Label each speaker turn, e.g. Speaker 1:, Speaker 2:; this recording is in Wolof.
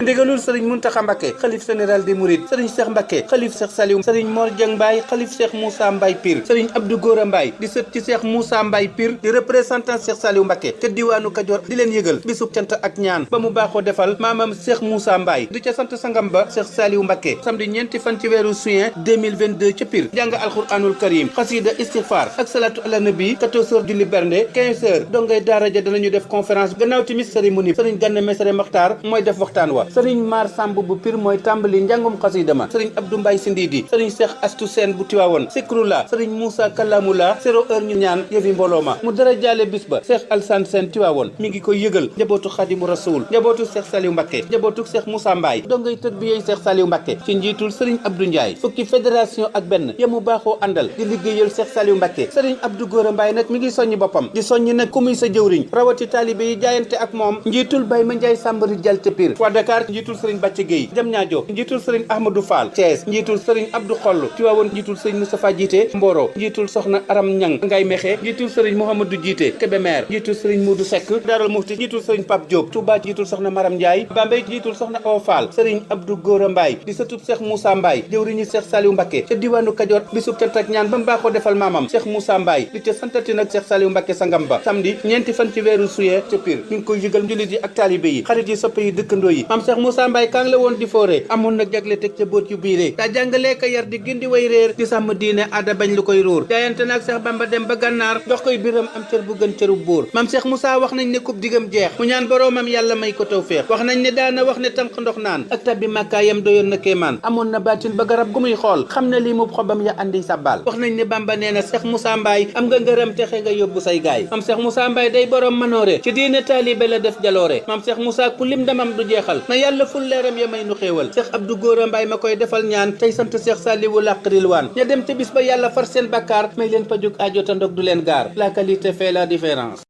Speaker 1: ndigalul sëriñ Muntaxa Mbàkke xalif général des mourides sëriñ Cheikh Mbàkke xalif Cheikh Saliou sëriñ Mor Dieng Mbaye xalif Cheikh Moussa Mbaye Pire sëriñ Abdou Gora Mbaye di sët ci Cheikh Moussa Mbaye Pire di représentant Cheikh Saliou Mbàkke te diwaanu Kajoor di leen yëgal bisub cant ak ñaan ba mu baaxoo defal maamam Cheikh Moussa Mbaye di ca sant sangam ba Cheikh Saliou Mbàkke samedi ñeenti fan ci weeru juin 2022 ca Pire jàng alxuraanul karim xasida istighfar ak salatu ala nabi 14h julli bernde 15h dongay daara ja danañu def conférence gannaaw timis cérémonie sëriñ Ganna Messere Maxtaar mooy def waxtaan wa sëriñ Mar Samb bu Pire mooy tàmbali njàngum xasida ma sëriñ Abdou Mbaye Sindidi sëriñ Cheikh Astou Sène bu Tiwaawoon Sikrula sëriñ Moussa Kalamula 0h ñu ñaan yëfi mbooloo ma mu dara jaale bis ba Cheikh Alsane Sène Tiwaawoon mi ngi koy yëgal njabootu Xadimu Rasul njabootu Cheikh Saliou Mbàkke njabootu Cheikh Moussa Mbaye dongay tët bi yey Cheikh Saliou Mbàkke ci njiitul sëriñ Abdou Ndiaye fukki fédération ak benn yamu baaxoo àndal di liggéeyal Cheikh Saliou Mbàkke sëriñ Abdou Gora Mbaye nag mi ngi soññi boppam di soññi nag ku muy sa jëwriñ rawati taalibe yi jaayante ak moom njiitul Baye Ma Ndiaye Sambari Jal ca Pire waa Dakar njiitul sëriñ Bàcce Gueye jam ñaajo njiitul sëriñ Ahmadou Fall Thiès njiitul sëriñ Abdou Xoll Tiwaawoon njiitul sëriñ Moustapha Jiite Mboro njiitul soxna Aram Ñang Ngay Mexe njiitul sëriñ Mouhamadou Jiite Kébémer njiitul sëriñ Modou Seck Daaral Mufti njiitul sëriñ Pape Diop Touba njiitul soxna Maram Ndiaye Bambey njiitul soxna Awa Fall sëriñ Abdou Gora Mbaye di sëtub Cheikh Moussa Mbaye jëwriñu Cheikh Saliou Mbàkke ca diwaanu Kajoor bisub cant ak ñaan ba mbaaxoo defal maamam Cheikh Moussa Mbaye di ca santati nag Cheikh Saliou Mbàkke sangam ba samedi ñeenti fan ci weeru juillet ca Pire ñu ngi koy yëgal njullit yi ak taalibe yi xarit yi soppe yi dëkkandoo yi maam Cheikh Moussa Mbaye kaan la woon di foore amoon nag jagle teg ca boot yu biiree daa jàngalee ka yar di gindi way réer di sàmm diine aada bañ lu koy ruur jaayante nag Cheikh Bamba dem ba gànnaar dox koy biram am cër bu gën cëru buur maam Cheikh Moussa wax nañ ne kub digam jeex mu ñaan boroomam yàlla may ko tawfeex wax nañ ne daana wax ne tànk ndox naan ak tabbi màkkaayam doyoon na kéemaan amoon na baatin ba garab gu muy xool xam ne lii mu xobam ya andi sàbbaal wax nañ ne Bamba nee na Cheikh Moussa Mbaye am nga ngërëm texe nga yóbbu say gaay maam Cheikh Moussa Mbaye day borom manoore ci diine taalibe la def jaloore maam Cheikh Moussa ku lim damam du jeexal na yàlla ful leeram ya may nu xéewal Cheikh Abdou Gora Mbaye ma koy defal ñaan tey sant Cheikh Saliou làq rilwaan ña dem ca bis ba yàlla far seen bakkaar may leen pajuk aajo ta ndog du leen gaar la qualité fait la différence